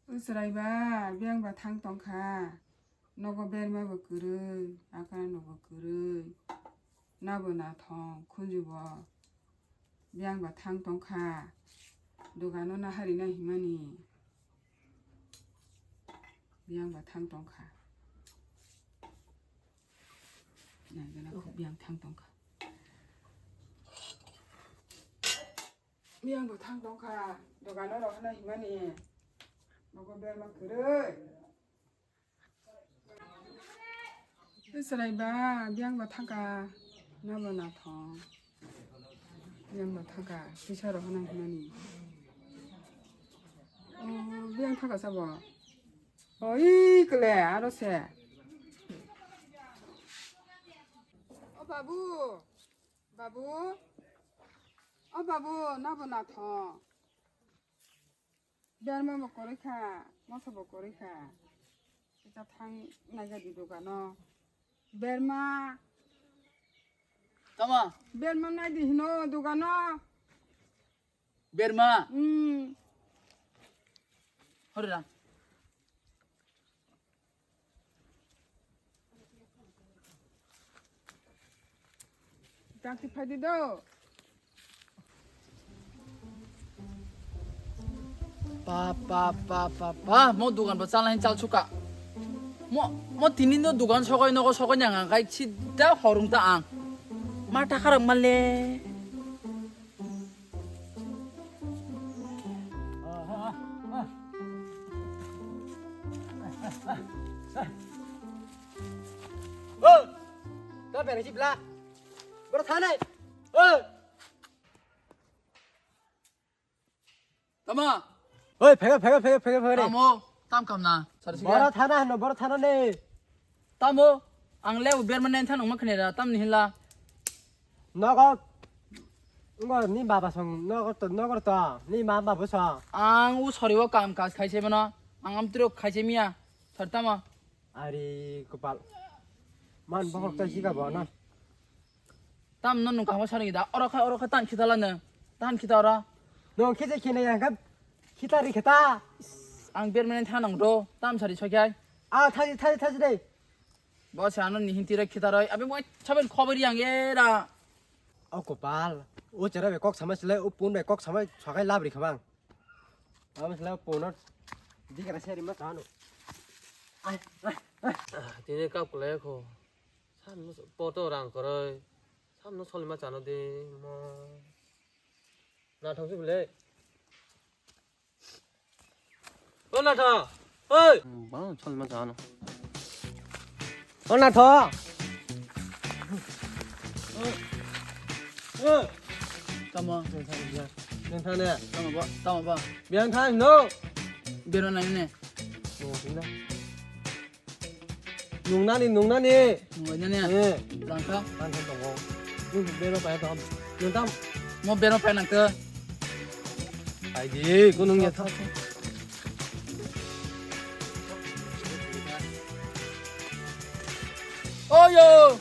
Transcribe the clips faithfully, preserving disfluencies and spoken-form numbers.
O chwrai ba, biyang ba thang tong kha. Nogo berma bo kwrwi, akana nogo kwrwi. Nabo nathong, khunju bo. Biyang ba thang tong kha. Dogano na hari na himani. Biyang ba thang tong kha. Nai gana khu biyang thang tong kha. Biyang bo thang tong kha, dogano rok hana himani. Nogo berma kwrwi. Chwrai ba, biyang bo thang kha, nabo nathong. Biyang bo thang kha, kisa rok hana himani. O, biyang thang kha sabo. O, i kle, aro se. O babu. Babu, o babu, nabo nathong. Berma bo kwrwi kha, moso bo kwrwi kha. Kisa thang naija di dogano. Berma. Tama? Berma nai di hino dogano. Berma. Hmm. Hore ra. Dakti phai di do. Pa, pa, pa, pa, pa, mo dugan bo chalnai chal suka. Mo, mo tini no dugan sokoi nogo sokoi nang ang kai sida horung ta ang. Ma ta kharang male. O! Ta bera si bla. Bora thanai. O! Tama. Oi, phega, phega, phega, phega, phega. Tamo, tam kam na. Sari siga. Bora thana hano, bora thana ne. Tamo, ang le berma nen than ongma khne ra, tam ni hinla. Nogo. Ngo ni baba song, nogo to, nogo to, ni ma baba song. Ang u sori o kam kaj khaise mano, ang am trok khaise miya. Sar tamo. Ari kopal. Man bohok ta jika bo na. Tam no nung kamo sari da. Oro kha, oro kha tan khita la no. Tan khita ora. Nung khite khine yang kha khita ri khita. Ang permanent thanang do. Tam sari sokyai. A thaji, thaji, thaji dei. Bo sa no ni hinti ra khita roi. Abi mo saben khobor yang era. O kopal. O chera be kok samai sile, o pun be kok samai sakai labri khamang. Abo sila pono dikara seri ma tano. Ai, ai, ai. Ah, tini kap kulai ko. Sam no poto rang koroi. Sam no soli ma chano de mo. Na thong si bile. O na tho. Oi. Bang soli ma chano. O na tho. Tamo. Nung thane. Tamo ba, tamo ba. Biang thang no. Bero nai ne. Nung thina. Nung nani, nung nani. Nung nani. Eh. Langka. Langka tongo. Nung bero pa to. Nung tam. Mo bero pa nang to. Ai di, ko nung ya tho. Oyo!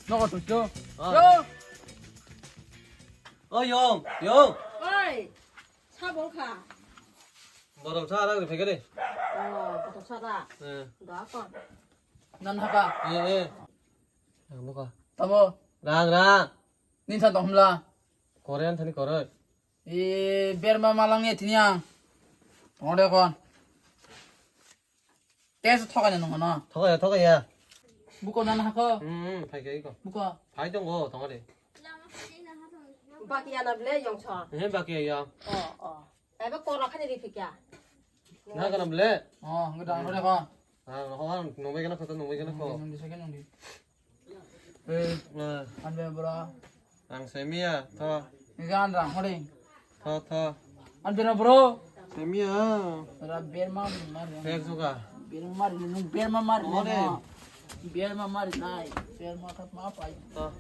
Nogo to cho. Ah. Yo! O yong, yong. Oi, sabong kha. Borok sa rang ri phekari. Oh, borok sa da. Eh. Da kon. Nan haka. Eh, eh. Ang buka. Tamo. Rang, rang. Nin sa dong hmla. Korean thani koroi. E berma malang ye tini ang. Ode kon. Tesa thokai na nung no. Thokaya, thokaya. Buko nan hako. Hmm, hmm, phai kai ko. Buko. Phai dong go, thongare. Baki ana ble yong cho. He baki ya. Oh, oh. Ebe kora khani ri phikya. Na kana ble. Oh, ngi dang ro ko. Ha, ho han nong bai kana ko, nong bai kana ko. Nong di second nong di. Eh, eh. An be bra. Ang semia, tho. Gan rang hore. Tho, tho. An bera bro. Semia. Ra berma mar. Fer suka. Berma mar, nung berma mar. Ore. Berma mar nai. Berma khat ma pai. Tho.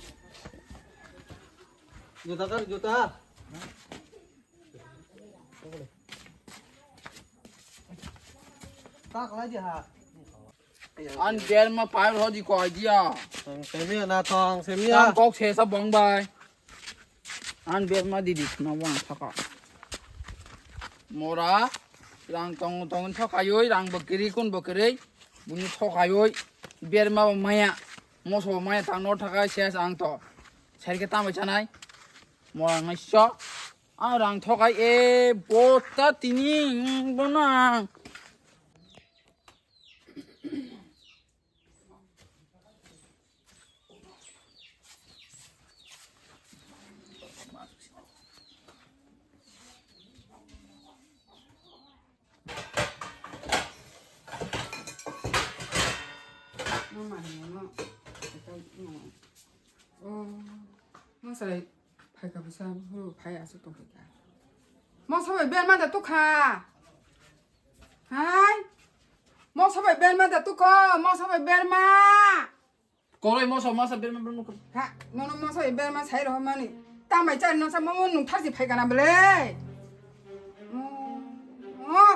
Juta kar, juta. Tak lagi ha. An berma pai rodi ko idea. Ang semia na thong, semia. Tam kok sesa bong bai. An berma didi na wang thaka. Mora. Rang tong tong thokayoi, rang bo kiri kun bo kiri. Buni thokayoi. Berma bo maya. Moso bo maya tang no thakai ses ang to. Serke tamai chanai. Mo ang nai so. Ang rang thokai e bota tini, mm, bona. Oh, masa phaika bwsa huru phai aswk tongkha. Moso bai berma da tukha. Hai. Moso bai berma da tuko, moso bai berma. Koroi moso masa berma berma kor. Ha, nono moso bai berma sai rohmani. Tamai chari no sa momo nung tharji phai kana bele. Mo, mo,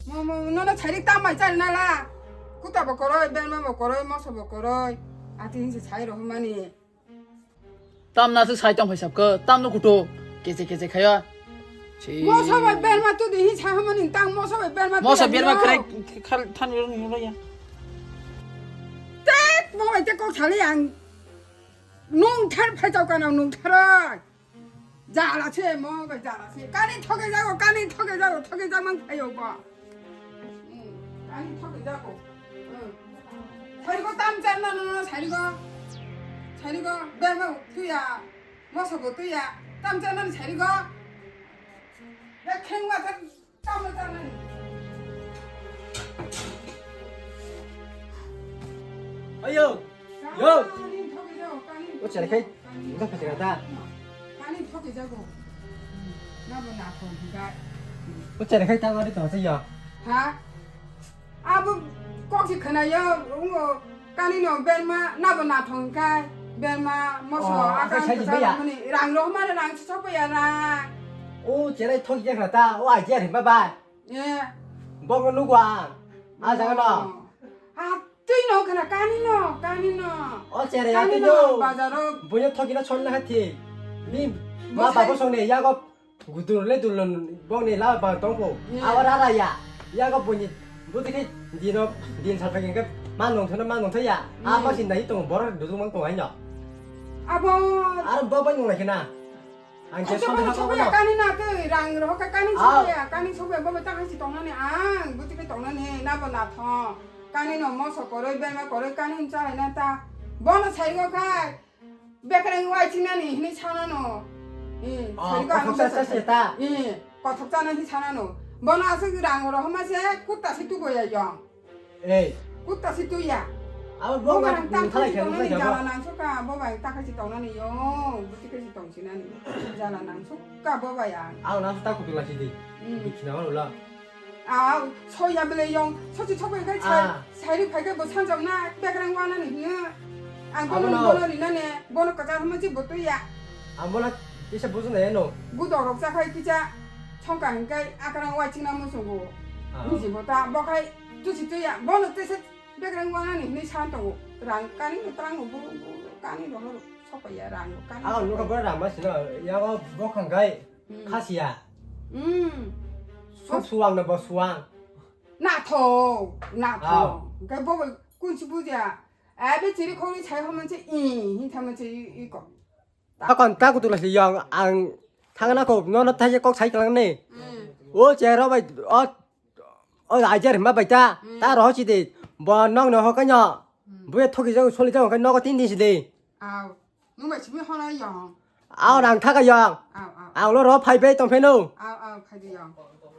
mo, mo, nono sai tamai chari nala. Kuta bo koroi, berma bo koroi, moso bo koroi. Ati hinsi sai rohmani. Tamna se sai tong phai sapko, tamno kuto, kece kece khayo. Moso bai berma tu di hi sa hamani tang moso bai berma tu moso ya berma no. Krai khal than ro ni ya. Tek mo bai te kok sali ang. Nung thar phai tau kana nung thar. Jala se mo bai jala se. Kani thoke jago, kani thoke jago, thoke jang mang phayo ba. Hmm, kani thoke jago. Hmm. Sarigo tam chan na no sarigo. Sarigo berma tuya. Moso bo tuya. Tam chan na sarigo. Ya kheng ma tam. Ayo! Yo! O chari khai, engkau phaikha da. O chari khai ta wari tong se yo. Ha? Abo kok si khwnayo, ungo kani no berma, nabo nathong khai, berma, moso, oh, akan akai sai di khwsa baya. Mani, rang roh mani rang sok ya rang. O chari thok ya khna ta, o ai ya ri bye bye. Eh. Bong no nugwa. A jaga no. Ah, twi no khana kani no, kani no. O chere ya kani twi no, no. Bazaro. Boyo thoki na chon na hati. Ni ma babo song ne yago gudur le dulon bong ne la ba tong ko. Eh. Awa ra ra ya. Yago boni buti ke dino din sa thagi ke ma nong thona ma nong thaya. A ma sin dai tong bor du mang tong ai no. Abo. Ar bo ba nong la kena. Ang je songkha songkha ya kani na twi rang rohor kha kani songkha ya kani songkha bo ta hai si tongnani ang buti khe tongnani na bo na thong kani no moso koroi bema koroi kani cha hai na ta bono sai go khai bekreng wai chinani hini sana no. Sai go ang sa sa ta. Kothok cha na hi sana no bono asuk rang rohor ma se kutta si tu go ya yong. Ei. Kutta si tuya. Abo bo bo ba nang tang thalai khai khai tongnani jabo. Jala nang soka, bo ba tang khai si tongnani yo. Buti khai si tong sinani. Jala nang soka bo ba ya. Abo nang ta kutu la si di. Hmm. Bikina wala. Aw, soya bele yong, sochi sobai khai sai. Ah. Sairi phai khai bo sanjam na, bekrang wana ni hino. Ang bono bono rinane, bono kacha hama chi bo tuya. Ang bono kisa buju na yeno. Gudok rok cha khai kisa, songka hingkai, akarang wai chingna musungo. Ah. Buji bo ta, bo khai Tusi tuya, bono tese bekreng wanani hinwi san tongo. Rang kani no twrango, bo, bo, kani no horo sokpaiya rang kani. Ah, nokha bora rang ma sino, yago bokhang gai khasiya. Hmm. Sok suwang no bo suwang. Na tho, na tho. Ah. Gai bo kunsi buja. Abi chiri khoni sai ho manse i, hi tha manse i, i ko. Akon ta kutu lasi yong ang thangna ko nono thaje kok sai klang ni. Hmm. O chero bai o o ajar hima bai ta ta ro chi de bo nong no ho kanyo. Hmm. Buya thoki jang soli jang kan nogo tin din si de. Aw. Nung bai simi hona yong. Aw rang thaga yong. Aw aw. Ang lo ro phai bai tong pheno. Aw aw khai de yong.